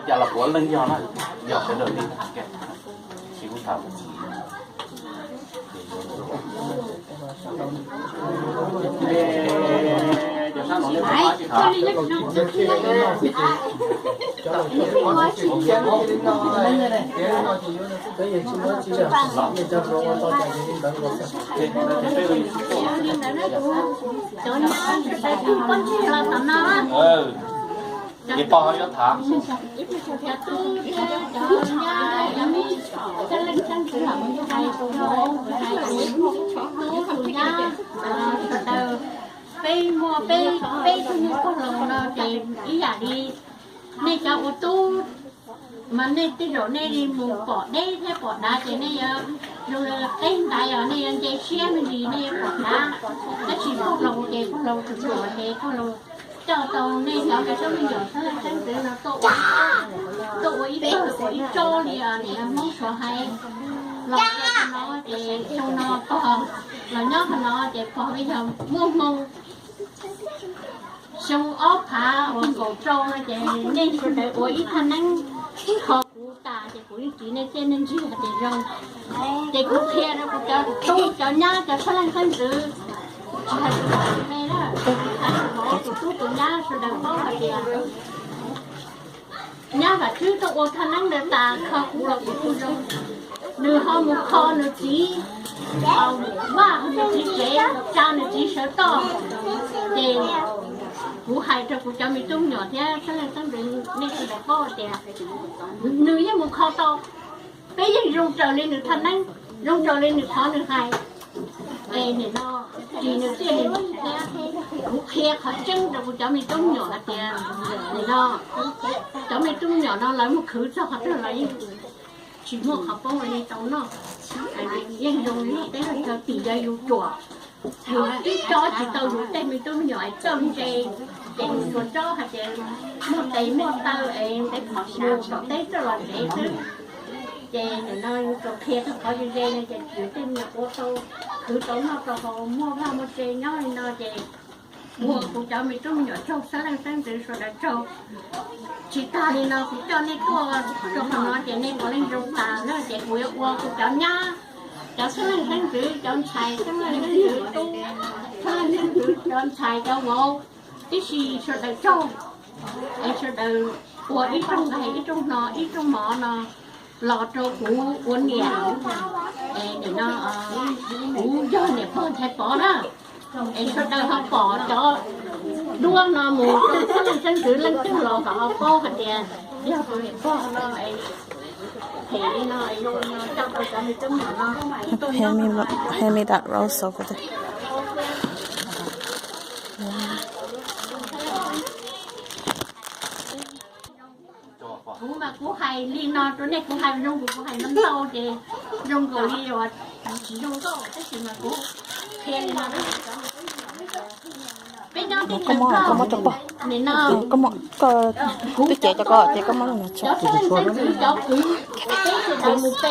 Cas los puav leej yog na, yog sawv daws li. Tsis kuv tham. Ces pog ho yuav tham. Peb muaj peb, peb tug nyuj pog laus no ces ib yam li nej cov ua tub mas nej tej zaum nej li mus pom deb thiab pom dav ces nej yuav zoo li qeb ntaiv os, nej yuav nce siab me ntsis nej yuav pom dav. Tab sis pog laus ces pog laus tsuas tsuas ces pog laus coj tau nej cov me tub me nyuam xeeb leej xeeb ntxwv no tuaj ua, tuaj ua ib tog ua ib tsob li os, nim no Hmoob suav hais los qhov no ces xyoo no pog los nyob qhov no ces pog peb yog muaj hmoo xyoo ob phav uas kaum rau no ces nej sawv daws ua ib thaj neeb kho kuv tas ces kuv yeej tiv nej tej neeg ntsig hais tias zoo. Ces kuv qhia rau kuv cov tub cov nyab cov xeeb leej xeeb ntxwv, tsis hais tus me na, hais rau tus tub tus nyab sawv daws paub hais tias nyab Vam Tswb tuaj ua thaj neeb ntawd tas kho kuv los kuv kuj zoo. Nws ho mus kho nws txiv vaj, nws txiv tsev, tsa nws txiv sawv toj. Ces kuv hais rau kuv cov me tub me nyuam thiab xeeb leej xeeb ntxwv nej sawv daws paub tias nws yeej mus kho tau. Peb yeej zoo raws li nws thaj neeb, zoo raws li nws qhov nws hais. Es nim no tsis nws txiaj nws ntsig thiab, kuv qhia qhov tseeb rau kuv cov me tub me nyuam hais tias nim no cov me tub me nyuam no lawv mus khwv txog qhov twg los yeej tsis muaj qhov poob li tau noj. Yeej zoo li teb chaws tim yog yus ruam, yus tib tsob tsis tau yus tej me tub me nyuam es coj ntse, ces yus tsuas tsob hais tias muaj tes muaj taw es mus tom teb coj los tsev xwb. Ces nim no yus tsuas qhia txog qhov ze ze no ces yus tej me nyuam ua tau, khwv tau noj tau haus muaj vaj muaj tse nyob li no ces ua kuv cov me tub me nyuam tsaug, xeeb leej xeeb ntxwv sawv daws tsaug. Tsis tag li no kuv coj nej tuaj rau qhov no ces nej puav leej zoo tas na ces kuv yuav ua kuv cov nyab, cov xeeb leej xeeb ntxwv, cov ntxhais xeeb leej xeeb ntxwv, tub xeeb leej xeeb ntxwv, cov ntxhais cov vauv tib si sawv daws tsaug. Es sawv daws ua ib rooj nqaij ib rooj hno ib rooj mov no los rau kuv ua niam, es nim no kuv yog niam pog Nchaiv Pov na. Es sawv daws ho pom cov duab no mus rau xeeb leej xeeb ntxwv leej twg los kom ho paub hais tias yog tus niam pog no es phem li no es zoo li no coj tau cov me tub me nyuam no. Hand me, hand me that rose over there. Kuv mas kuv hais li no rau nej, kuv hais zoo nkaus kuv hais ntau ntau ces zoo nkaus li uas tsis zoo nkauj, tab sis mas kuv qhia li no. Peb nyob teb chaws Nplog, nim no kuv twb cev cov ko ces koj muab no tso. Cov xeeb leej xeeb ntxwv cov kwv, peb sawv daws mus pe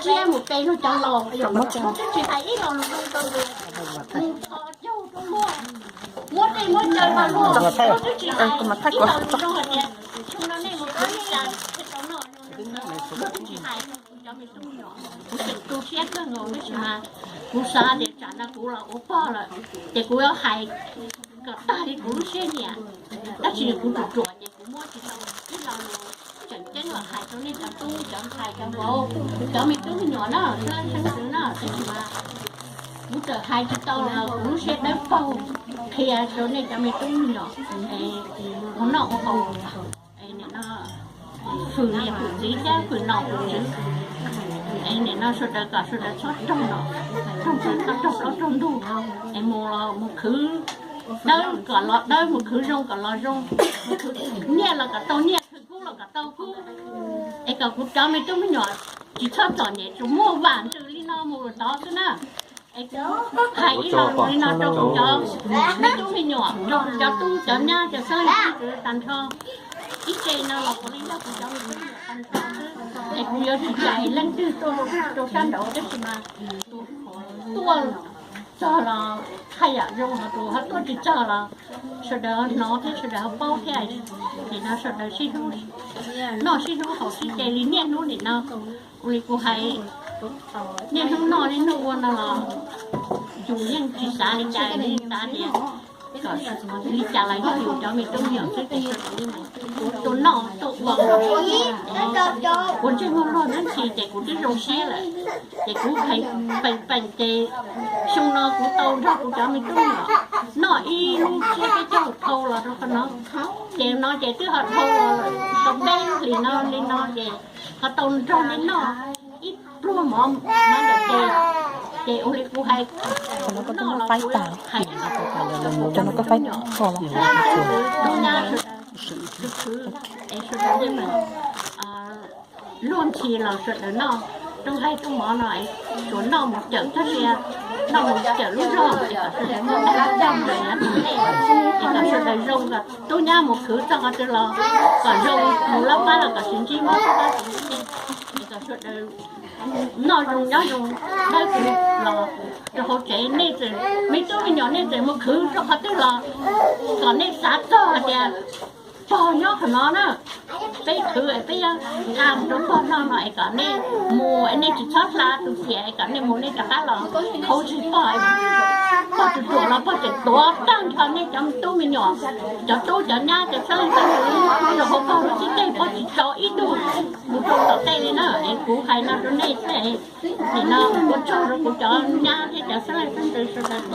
tsiab mus pe luag cov laus, kuv twb tsis hais ib lo lus zoo rau yus, mus kho caug rau luag, muab dej muab cawv rau luag, kuv twb tsis hais ib lo lus zoo hais tias xyoo no nej mus kho ib cas thiaj tau noj, kuv twb tsis hais. Kuv cov me tub me nyuam, kuv tseem tu siab kawg nkaus tab sis mas kuv xav tias tsam no kuv los ua pog lawm ces kuv yuav hais kom tag li kuv lub siab nyiam, tab sis kuv ruam ruam ces kuv muab tsis tau ib lo lus tseem ceeb los hais rau nej cov tub cov ntxhais cov vauv, cov me tub me nyuam na, xeeb leej xeeb ntxwv na, tab sis mas kuv txawm hais tsis tau los kuv lub siab dawb paug qhia rau nej cov me tub me nyuam ua noj ua haus. Hwm niam hwm txiv thiab hwm nom hwm tswv. Es nim no sawv daws kom sawv daws txhob raug nom, raug tswv, txhob raug plaub raug ntug, es mus los mus khwv dawb kom los dawb, mus khwv zoo kom los zoo, mus khwv nyiaj los kom tau nyiaj, khwv kub los kom tau kub. Es kom kuv cov me tub me nyuam tsis txhob txom nyem, tsuas muaj vam ntws li no mus tod xwb na. Es hais ib lo lus li no rau kuv cov me tub me nyuam, rau kuv cov tub cov nyab cov xeeb leej xeeb ntxwv tag nrho. Ib tse no los puav leej yog kuv cov me tub me nyuam tag nrho xwb, es kuv yuav tsis cais leej twg tuaj rau sab nraud tab sis mas tuaj Txog los haj yam zoo, ho tus ho tuaj tsis txog los sawv daws ho hnov thiab sawv daws ho paub thiab. Nim no sawv daws sib hlub, noj sib hlub haus sib ce li niaj hnub nim no. Ua li kuv hais, niaj hnub noj niaj hnub ua no los yus yeej tsis xav li cas, yeej xav tias kom li cas los yog yus cov me tub me nyuam xwb ces sawv daws tuaj noj tuaj ua. Kuv ntsej muag luag ntxhi ces kuv twb zoo siab lawm. Ces kuv hais peem peem ces xyoo no kuv tau nrog kuv cov me tub me nyuam noj ib lub tsiab peb caug dhau los rau qhov no. Ces no ces twb ho dhau los tau peb hlis no li no ces ho tau nrog nej noj ib pluag mov mov ntawm ces, ces ua li kuv hais, noj los kuv hais cov me tub me nyuam, tub nyab sawv daws khwv khwv es sawv daws yeej luag ntxhi los sawv daws noj rooj laij rooj mov no es tsuas noj mus cawm txoj sia, noj mus cawm lub zog es kom sawv daws muaj dag muaj zog mus nyob tus ntej, es kom sawv daws zoo, kom tub nyab mus khwv txog qhov twg los kom zoo, mus lab pab los kom sib ntsib mob sib pab sib ntsib, es kom sawv daws noj zoo nyob zoo, dawb huv los rau hauv tsev. Nej tseem me tub me nyuam nej tseem mus khwv rau qhov twg los kom nej xav txog hais tias pog nyob qhov no na, peb khwv es peb yuav tha rau pog noj no es kom nej mus es nej tsis txhob hla tus tiam es kom nej mus nej rov qab los khau zig pog. Pog tus ruam los pog tseem tuav tag nrho nej cov tub me nyuam, cov tub cov nyab cov xeeb leej xeeb ntxwv rau hauv pog lub xib teg, pog tsis tso ib tug mus rau tom tej li na. Es kuv hais no rau nej xwb. Nim no ua tsaug rau kuv cov nyab thiab cov xeeb leej xeeb ntxwv sawv daws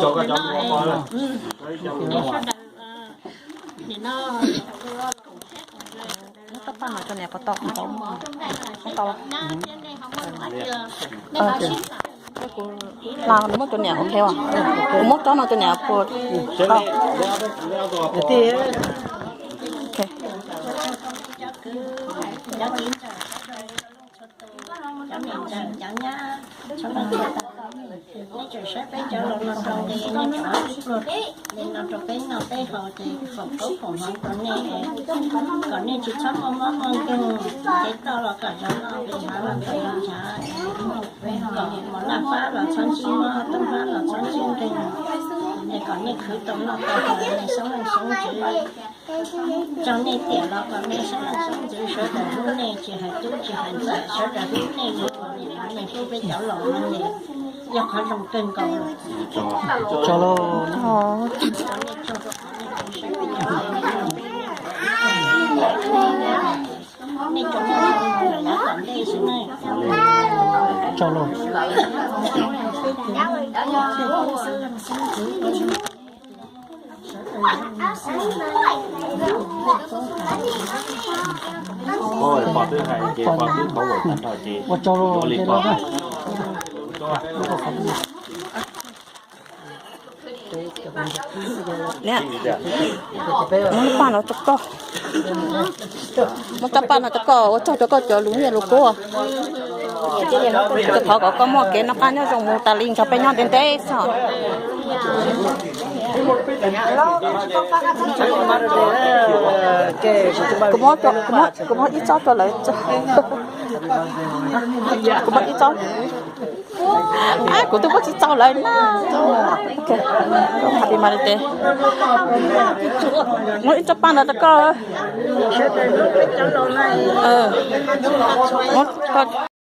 tuaj no es, es sawv daws nim no Muab tsob paj no rau niam puas tau? Tau. Los nws muab rau niam, ok. Kuv muab tsob no rau niam puas tau? Cov niam ntxawm cov nyab, nej tseem saib peb cov laus no rau nqi, nej txhob pluag li no rau peb noj peb haus ces foom koob foom hmoov rau nej, kom nej tsis txhob muaj mob muaj nkeeg, cev toj los kom zoo noj, cev ntshav los kom zoo ntshav, kom mus laj fab los txhob ntsib mob, toj fab los txhob ntsib nkeeg, es kom nej khwv tau noj tau haus, nej xeeb leej xeeb ntxwv tso nej tiam los kom nej xeeb leej xeeb ntxwv sawv daws hlub nej, tsis hais tub tsis hais ntxhais sawv daws hlub nej li uas nej hlub peb cov laus no, yog qhov zoo kawg nkaus. Tso los, nej tso, nej tso, tso los. Pog twb hais ces pog twb thov ua tag nrho ces ua tsaug li pog. Niam, muab lub paj no rau koj. Muab tsob paj no rau koj, ua tsaug rau koj cov lus nyiaj lus kub. Thov kom koj muaj kev noj qab nyob zoo mus tas li nrog peb nyob ntev ntev xwb. Kuv muab, kuv muab ib tsob rau lawv tso. Kuv muab ib tsob. Kuv twb muab tsis txaus lawv na. Ok, happy Mother's Day. Muab ib tsob paj no rau koj. Muab koj